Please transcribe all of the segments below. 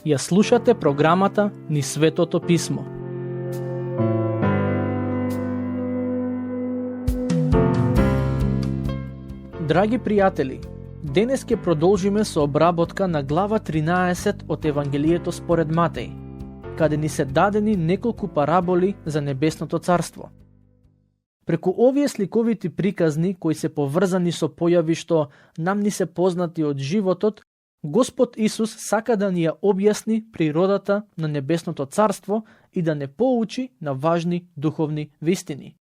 Ја слушате програмата Низ Светото Писмо. Драги пријатели, денес ќе продолжиме со обработка на глава 13 од Евангелието според Матеј, каде ни се дадени неколку параболи за Небесното царство. Преку овие сликовити приказни, кои се поврзани со појави што нам ни се познати од животот, Господ Исус сака да ни ја објасни природата на Небесното царство и да не поучи на важни духовни вистини.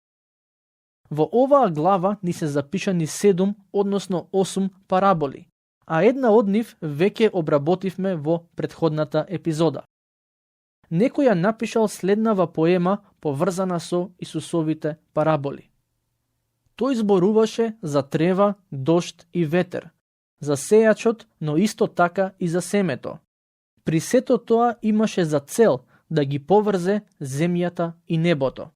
Во оваа глава ни се запишани 7, односно 8 параболи, а една од нив веќе обработивме во претходната епизода. Некој ја напишал следнава поема поврзана со Исусовите параболи. Тој зборуваше за трева, дожд и ветер, за сејачот, но исто така и за семето. При сето тоа имаше за цел да ги поврзе земјата и небото.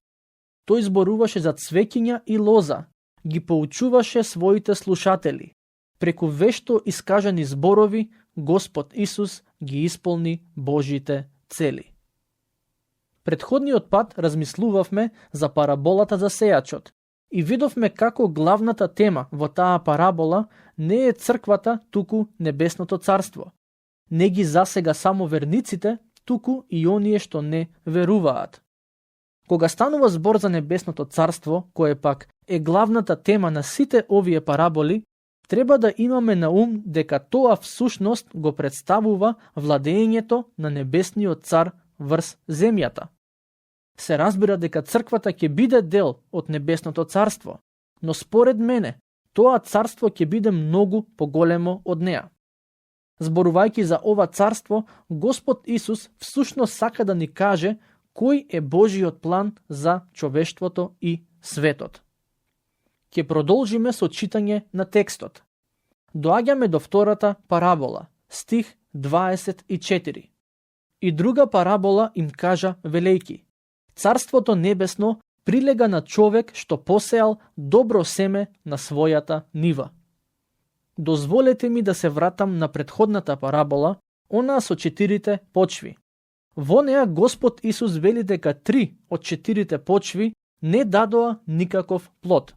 Тој зборуваше за цвеќиња и лоза, ги поучуваше своите слушатели. Преку вешто искажани зборови, Господ Исус ги исполни Божите цели. Претходниот пат размислувавме за параболата за сејачот и видовме како главната тема во таа парабола не е црквата, туку Небесното царство. Не ги засега само верниците, туку и оние што не веруваат. Кога станува збор за Небесното царство, кое пак е главната тема на сите овие параболи, треба да имаме на ум дека тоа всушност го представува владеењето на Небесниот цар врз земјата. Се разбира дека црквата ќе биде дел од Небесното царство, но според мене, тоа царство ќе биде многу поголемо од неа. Зборувајќи за ова царство, Господ Исус всушност сака да ни каже кој е Божиот план за човештвото и светот. Ќе продолжиме со читање на текстот. Доаѓаме до втората парабола, стих 24. И друга парабола им кажа велејки: Царството небесно прилега на човек што посеал добро семе на својата нива. Дозволете ми да се вратам на претходната парабола, онаа со 4 почви. Во неа Господ Исус вели дека 3 од 4 почви не дадоа никаков плод.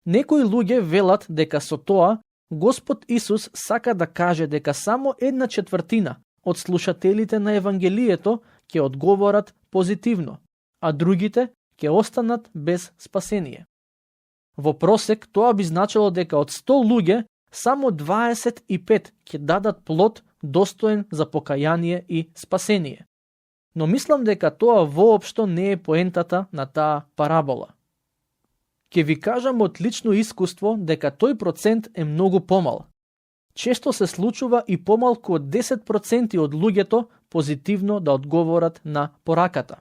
Некои луѓе велат дека со тоа Господ Исус сака да каже дека само 1/4 од слушателите на Евангелието ќе одговорат позитивно, а другите ќе останат без спасение. Во просек тоа би значило дека од 100 луѓе само 25 ќе дадат плод достоен за покаяние и спасение. Но мислам дека тоа воопшто не е поентата на таа парабола. Ќе ви кажам од лично искуство дека тој процент е многу помал. Често се случува и помалку од 10% од луѓето позитивно да одговорат на пораката.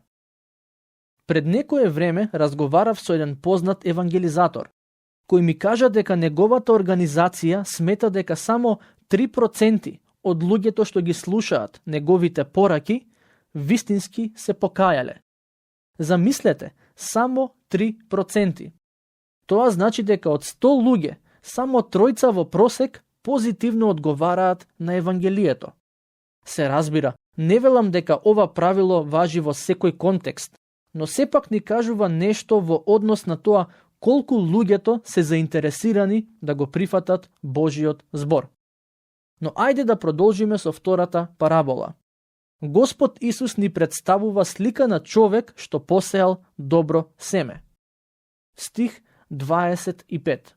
Пред некое време разговарав со еден познат евангелизатор, кој ми кажа дека неговата организација смета дека само 3% од луѓето што ги слушаат неговите пораки вистински се покајале. Замислете, само 3%. Тоа значи дека од 100 луѓе, само 3 во просек позитивно одговараат на Евангелието. Се разбира, не велам дека ова правило важи во секој контекст, но сепак ни кажува нешто во однос на тоа колку луѓето се заинтересирани да го прифатат Божиот збор. Но ајде да продолжиме со втората парабола. Господ Исус ни представува слика на човек што посеал добро семе. Стих 25.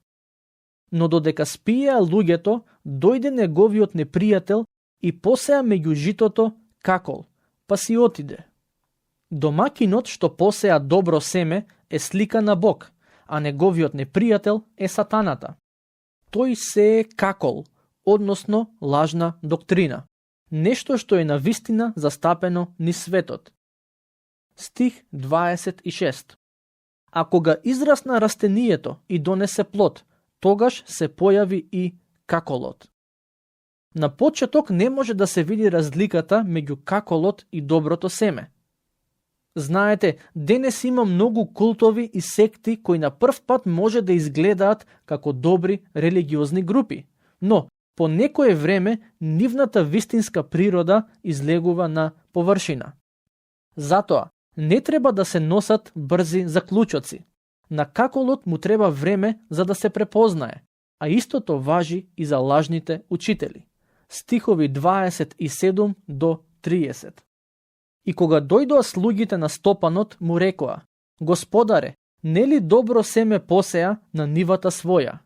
Но додека спиеа луѓето, дојде неговиот непријател и посеа меѓу житото какол, па си отиде. Домакинот што посеа добро семе е слика на Бог, а неговиот непријател е сатаната. Тој сее какол, односно лажна доктрина, нешто што е навистина застапено низ светот. Стих 26. А кога израсна растението и донесе плод, тогаш се појави и каколот. На почеток не може да се види разликата меѓу каколот и доброто семе. Знаете, денес има многу култови и секти кои на прв пат може да изгледаат како добри религиозни групи, но по некое време нивната вистинска природа излегува на површина. Затоа, не треба да се носат брзи заклучоци. На каколот му треба време за да се препознае, а истото важи и за лажните учители. Стихови 27 до 30. И кога дојдоа слугите на стопанот, му рекоа: Господаре, нели добро семе посеа на нивата своја?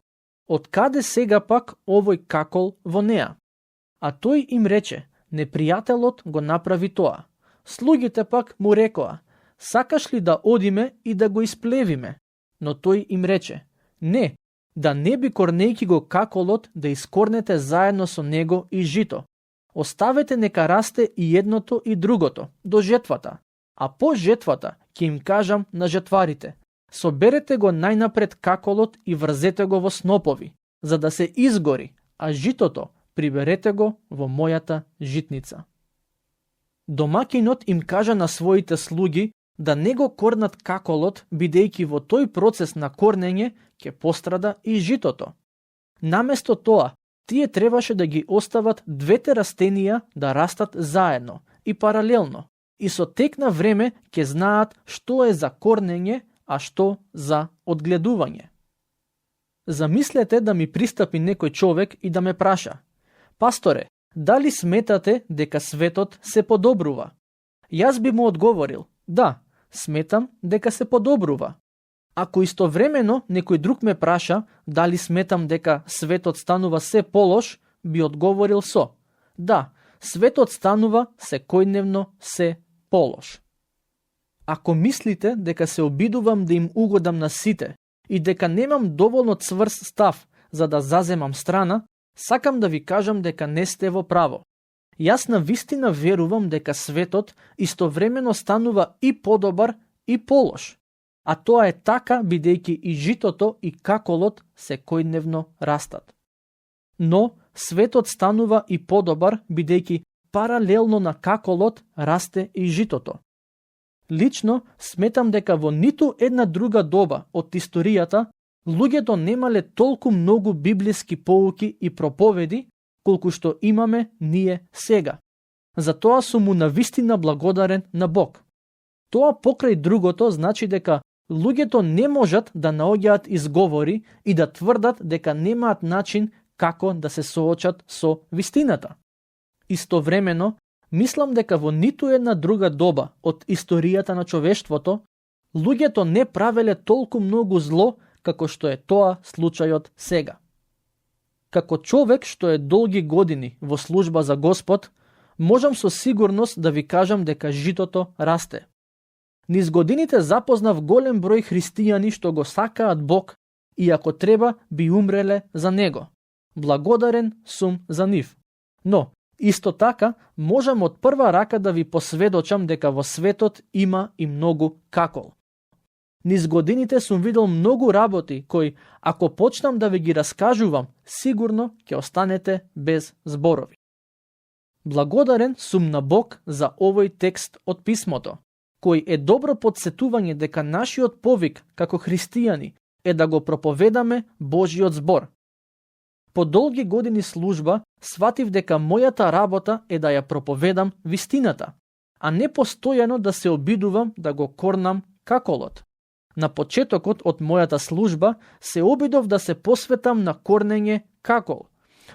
Од каде сега пак овој какол во неа? А тој им рече: непријателот го направи тоа. Слугите пак му рекоа: сакаш ли да одиме и да го исплевиме? Но тој им рече: не, да не би корнејки го каколот да искорнете заедно со него и жито. Оставете нека расте и едното и другото до жетвата, а по жетвата ќе им кажам на жетварите: соберете го најнапред каколот и врзете го во снопови, за да се изгори, а житото приберете го во мојата житница. Домакинот им кажа на своите слуги да не го корнат каколот, бидејќи во тој процес на корнење ќе пострада и житото. Наместо тоа, тие требаше да ги остават двете растенија да растат заедно и паралелно, и со тек на време ќе знаат што е за корнење, а што за одгледување. Замислете да ми пристапи некој човек и да ме праша: пасторе, дали сметате дека светот се подобрува? Јас би му одговорил: да, сметам дека се подобрува. Ако истовремено некој друг ме праша дали сметам дека светот станува се полош, би одговорил со: да, светот станува секојдневно се полош. Ако мислите дека се обидувам да им угодам на сите и дека немам доволно цврст став за да заземам страна, сакам да ви кажам дека не сте во право. Јас на вистина верувам дека светот истовремено станува и подобар и полош. А тоа е така бидејќи и житото и каколот секојдневно растат. Но светот станува и подобар бидејќи паралелно на каколот расте и житото. Лично сметам дека во ниту една друга доба од историјата луѓето немале толку многу библиски поуки и проповеди колку што имаме ние сега. Затоа сум му навистина благодарен на Бог. Тоа покрај другото значи дека луѓето не можат да наоѓаат изговори и да тврдат дека немаат начин како да се соочат со вистината. Истовремено, мислам дека во ниту една друга доба од историјата на човештвото, луѓето не правеле толку многу зло како што е тоа случајот сега. Како човек што е долги години во служба за Господ, можам со сигурност да ви кажам дека житото расте. Низ годините запознав голем број христијани што го сакаат Бог и ако треба би умреле за Него. Благодарен сум за нив. Но, исто така, можам од прва рака да ви посведочам дека во светот има и многу какол. Низ годините сум видел многу работи кои, ако почнам да ви ги раскажувам, сигурно ќе останете без зборови. Благодарен сум на Бог за овој текст од писмото, кој е добро подсетување дека нашиот повик како христијани е да го проповедаме Божиот збор. По долги години служба сватив дека мојата работа е да ја проповедам вистината, а не постојано да се обидувам да го корнам каколот. На почетокот од мојата служба се обидов да се посветам на корнење какол,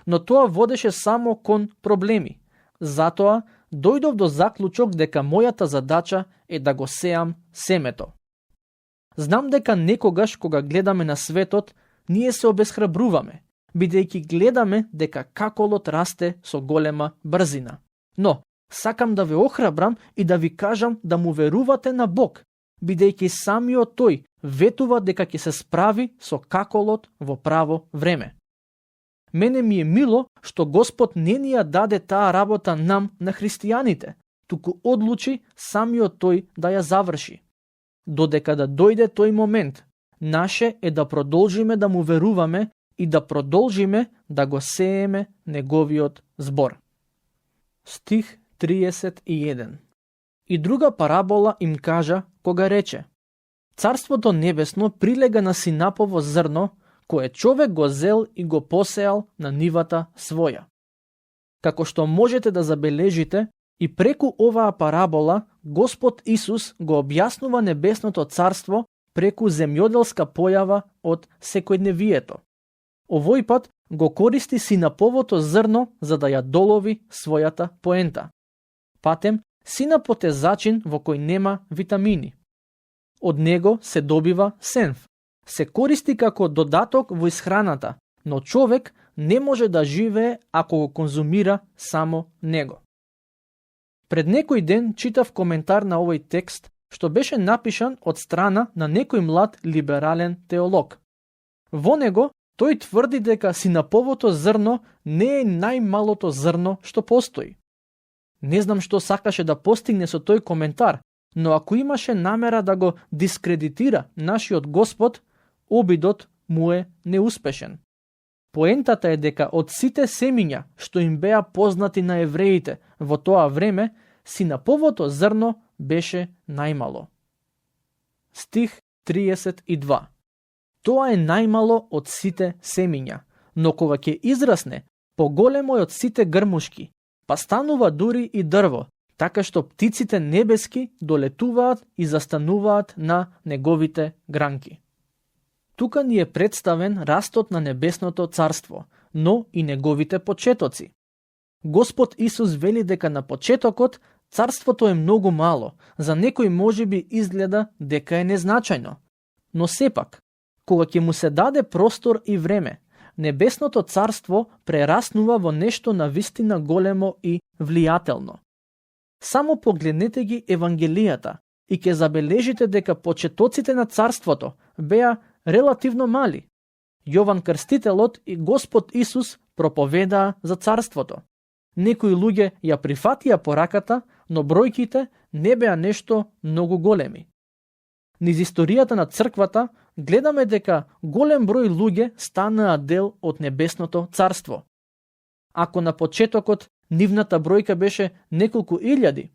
но тоа водеше само кон проблеми. Затоа дојдов до заклучок дека мојата задача е да го сеам семето. Знам дека некогаш кога гледаме на светот, ние се обесхрабруваме, бидејќи гледаме дека каколот расте со голема брзина. Но, сакам да ве охрабрам и да ви кажам да му верувате на Бог, бидејќи самиот тој ветува дека ќе се справи со каколот во право време. Мене ми е мило што Господ не ни ја даде таа работа нам на христијаните, туку одлучи самиот тој да ја заврши. Додека да дојде тој момент, наше е да продолжиме да му веруваме и да продолжиме да го сееме неговиот збор. Стих 31. И друга парабола им кажа кога рече: Царството небесно прилега на синапово зрно, кое човек го зел и го посеал на нивата своја. Како што можете да забележите, и преку оваа парабола Господ Исус го објаснува небесното царство преку земјоделска појава од секојдневието. Овој пат го користи синаповото зрно за да ја долови својата поента. Патем, синапот е зачин во кој нема витамини. Од него се добива сенф. Се користи како додаток во исхраната, но човек не може да живее ако го конзумира само него. Пред некој ден читав коментар на овој текст, што беше напишан од страна на некој млад либерален теолог. Во него тој тврди дека синаповото зрно не е најмалото зрно што постои. Не знам што сакаше да постигне со тој коментар, но ако имаше намера да го дискредитира нашиот Господ, обидот му е неуспешен. Поентата е дека од сите семиња што им беа познати на евреите во тоа време, синаповото зрно беше најмало. Стих 32. Тоа е најмало од сите семиња, но кога ќе израсне, поголемо е од сите грмушки, па станува дури и дрво, така што птиците небески долетуваат и застануваат на неговите гранки. Тука ни е представен растот на небесното царство, но и неговите почетоци. Господ Исус вели дека на почетокот царството е многу мало, за некој можеби изгледа дека е незначајно. Но сепак, кога ќе му се даде простор и време, небесното царство прераснува во нешто навистина големо и влијателно. Само погледнете ги Евангелијата и ќе забележите дека почетоците на царството беа релативно мали. Јован Крстителот и Господ Исус проповедаа за царството. Некои луѓе ја прифатија пораката, но бројките не беа нешто многу големи. Низ историјата на црквата гледаме дека голем број луѓе станаа дел од небесното царство. Ако на почетокот нивната бројка беше неколку илјади,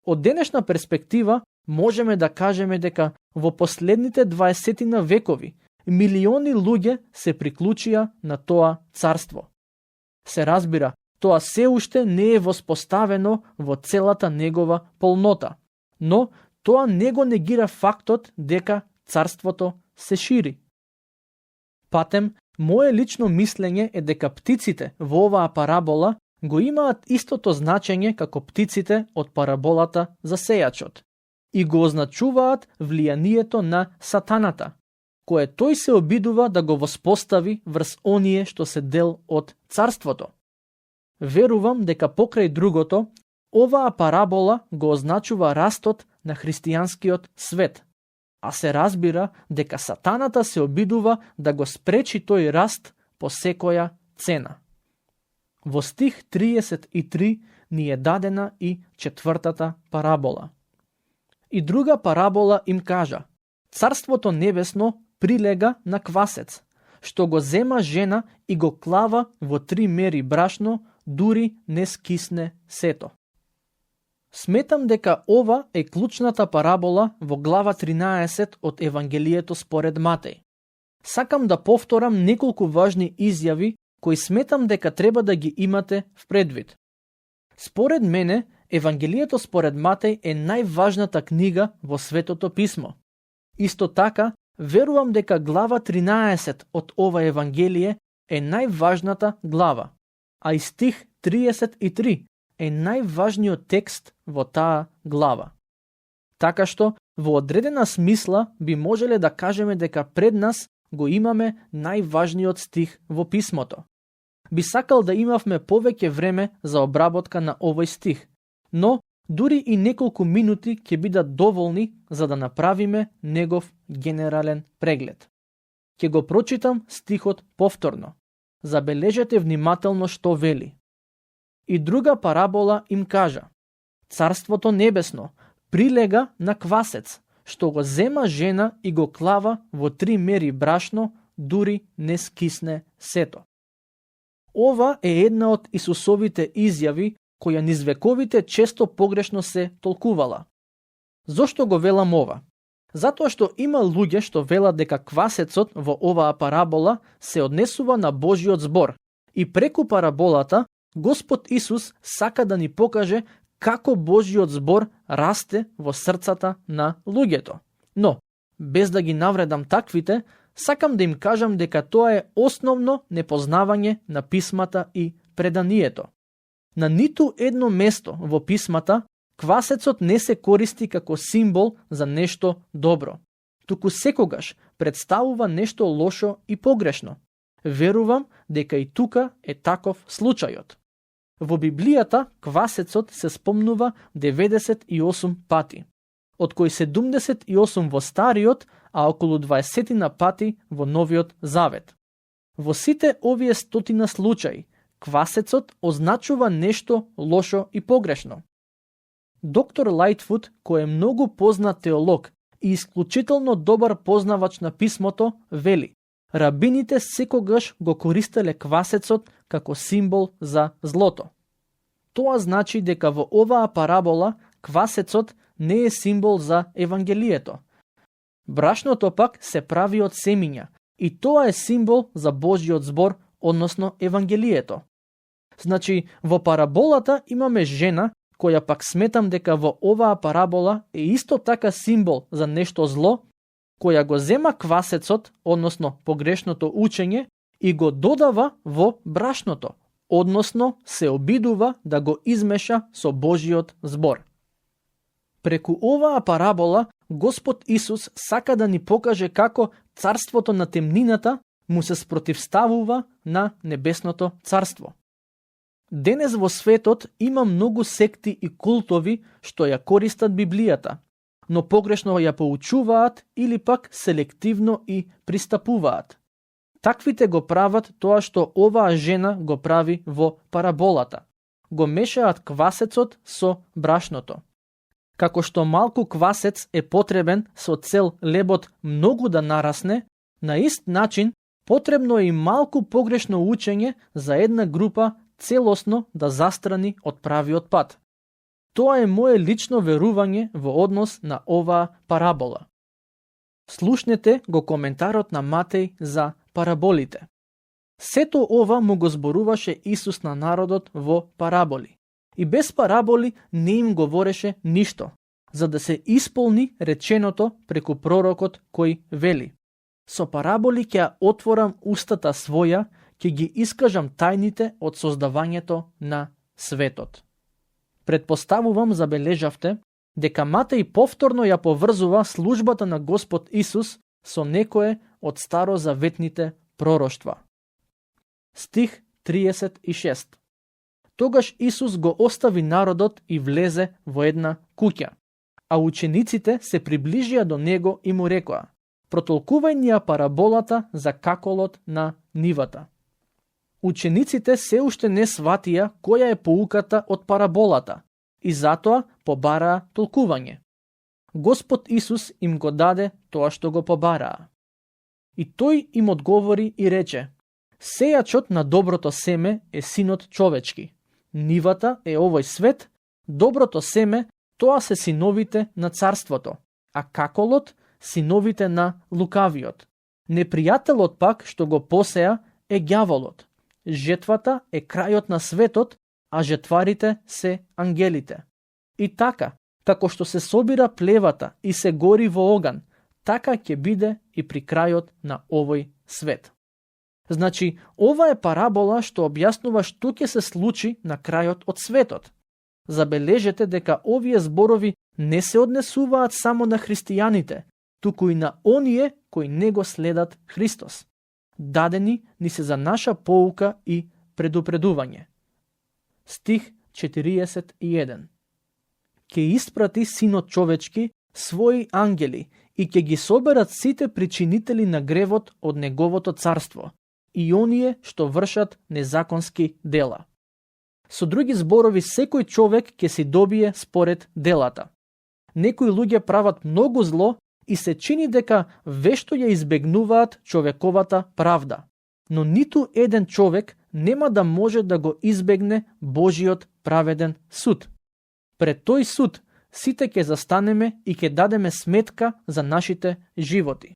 од денешна перспектива можеме да кажеме дека во последните 20 векови милиони луѓе се приклучија на тоа царство. Се разбира, тоа се уште не е воспоставено во целата негова полнота, но тоа не го негира фактот дека царството се шири. Патем, мое лично мислење е дека птиците во оваа парабола го имаат истото значење како птиците од параболата за сејачот и го означуваат влијанието на сатаната, кое тој се обидува да го воспостави врз оние што се дел од царството. Верувам дека покрај другото, оваа парабола го означува растот на христијанскиот свет, а се разбира дека сатаната се обидува да го спречи тој раст по секоја цена. Во стих 33 ни е дадена и четвртата парабола. И друга парабола им кажа: Царството небесно прилега на квасец, што го зема жена и го клава во 3 мери брашно, дури не скисне сето. Сметам дека ова е клучната парабола во глава 13 од Евангелието според Матеј. Сакам да повторам неколку важни изјави кои сметам дека треба да ги имате в предвид. Според мене, Евангелието според Матеј е најважната книга во Светото писмо. Исто така, верувам дека глава 13 од ова Евангелие е најважната глава, а и стих 33 е најважниот текст во таа глава. Така што, во одредена смисла би можеле да кажеме дека пред нас го имаме најважниот стих во писмото. Би сакал да имавме повеќе време за обработка на овој стих, но дури и неколку минути ќе бидат доволни за да направиме негов генерален преглед. Ќе го прочитам стихот повторно. Забележете внимателно што вели. И друга парабола им кажа: Царството небесно прилега на квасец, што го зема жена и го клава во 3 мери брашно, дури не скисне сето. Ова е една од Исусовите изјави која низ вековите често погрешно се толкувала. Зошто го велам ова? Затоа што има луѓе што велат дека квасецот во оваа парабола се однесува на Божиот збор и преку параболата Господ Исус сака да ни покаже како Божиот збор расте во срцата на луѓето. Но, без да ги навредам таквите, сакам да им кажам дека тоа е основно непознавање на писмата и преданието. На ниту едно место во писмата квасецот не се користи како символ за нешто добро, туку секогаш представува нешто лошо и погрешно. Верувам дека и тука е таков случајот. Во Библијата квасецот се спомнува 98 пати, од кои 78 во Стариот, а околу 20 пати во Новиот Завет. Во сите овие 100 случаи, квасецот означува нешто лошо и погрешно. Доктор Лајтфуд, кој е многу познат теолог и исклучително добар познавач на писмото, вели: рабините секогаш го користеле квасецот како символ за злото. Тоа значи дека во оваа парабола квасецот не е символ за Евангелието. Брашното пак се прави од семиња и тоа е символ за Божиот збор, односно Евангелието. Значи, во параболата имаме жена која пак сметам дека во оваа парабола е исто така символ за нешто зло, која го зема квасецот, односно погрешното учење, и го додава во брашното, односно се обидува да го измеша со Божиот збор. Преку оваа парабола Господ Исус сака да ни покаже како царството на темнината му се спротивставува на небесното царство. Денес во светот има многу секти и култови што ја користат Библијата, но погрешно ја поучуваат или пак селективно и пристапуваат. Таквите го прават тоа што оваа жена го прави во параболата. Го мешаат квасецот со брашното. Како што малку квасец е потребен со цел лебот многу да нарасне, на ист начин потребно е и малку погрешно учење за една група целосно да застрани од правиот пат. Тоа е мое лично верување во однос на оваа парабола. Слушнете го коментарот на Матеј за параболите. Сето ова му го зборуваше Исус на народот во параболи. И без параболи не им говореше ништо, за да се исполни реченото преку пророкот кој вели: со параболи ќе отворам устата своја, ќе ги искажам тајните од создавањето на светот. Предпоставувам забележавте дека Матеј повторно ја поврзува службата на Господ Исус со некое од старозаветните пророштва. Стих 36. Тогаш Исус го остави народот и влезе во една куќа, а учениците се приближија до него и му рекоа: протолкувај ни ја параболата за каколот на нивата. Учениците се уште не сватија која е поуката од параболата и затоа побараа толкување. Господ Исус им го даде тоа што го побараа. И тој им одговори и рече: сејачот на доброто семе е синот човечки. Нивата е овој свет, доброто семе тоа се синовите на царството, а каколот синовите на лукавиот. Непријателот пак што го посеа е ѓаволот. Жетвата е крајот на светот, а жетварите се ангелите. И така, како што се собира плевата и се гори во оган, така ќе биде и при крајот на овој свет. Значи, ова е парабола што објаснува што ќе се случи на крајот од светот. Забележете дека овие зборови не се однесуваат само на христијаните, туку и на оние кои не го следат Христос. Дадени ни се за наша поука и предупредување. Стих 41. Ке испрати синот човечки своји ангели и ќе ги соберат сите причинители на гревот од неговото царство и оние што вршат незаконски дела. Со други зборови, секој човек ќе си добие според делата. Некои луѓе прават многу зло и се чини дека вешто ја избегнуваат човековата правда, но ниту еден човек нема да може да го избегне Божиот праведен суд. Пред тој суд сите ќе застанеме и ќе дадеме сметка за нашите животи.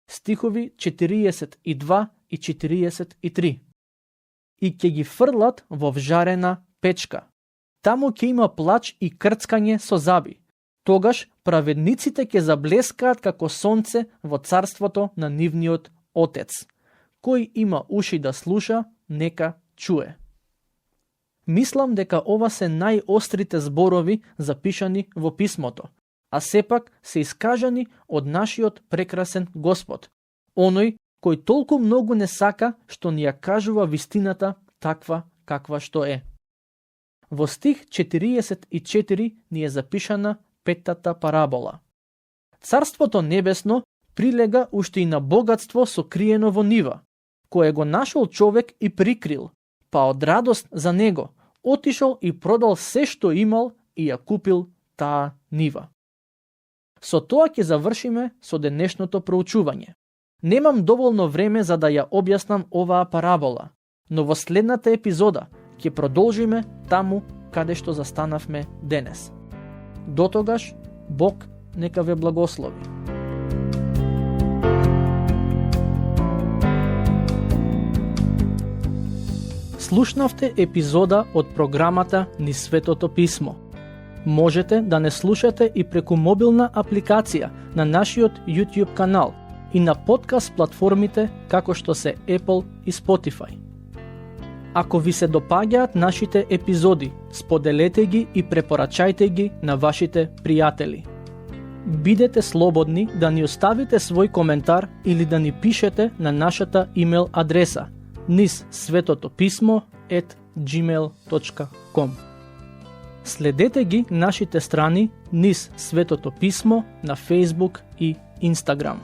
Стихови 42 и 43. И ќе ги фрлат во вжарена печка. Таму ќе има плач и крцкање со заби. Тогаш праведниците ќе заблескаат како сонце во царството на нивниот Отец. Кој има уши да слуша, нека чуе. Мислам дека ова се најострите зборови запишани во писмото, а сепак се искажани од нашиот прекрасен Господ, оној кој толку многу не сака што ни ја кажува вистината таква каква што е. Во стих 44 ни е запишана петтата парабола. Царството небесно прилега уште и на богатство сокриено во нива, кое го нашол човек и прикрил, па од радост за него отишол и продал се што имал и ја купил таа нива. Со тоа ќе завршиме со денешното проучување. Немам доволно време за да ја објаснам оваа парабола, но во следната епизода ќе продолжиме таму каде што застанавме денес. Дотогаш, Бог нека ве благослови. Слушнавте епизода од програмата Низ Светото Писмо. Можете да не слушате и преку мобилна апликација на нашиот YouTube канал и на подкаст платформите како што се Apple и Spotify. Ако ви се допаѓаат нашите епизоди, споделете ги и препорачајте ги на вашите пријатели. Бидете слободни да ни оставите свој коментар или да ни пишете на нашата имейл адреса nizsvetotopисmo@gmail.com. Следете ги нашите страни Низ Светото Писмо на Facebook и Instagram.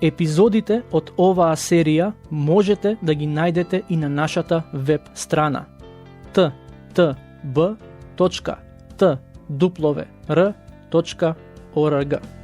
Епизодите од оваа серија можете да ги најдете и на нашата веб страна ttb.twr.org.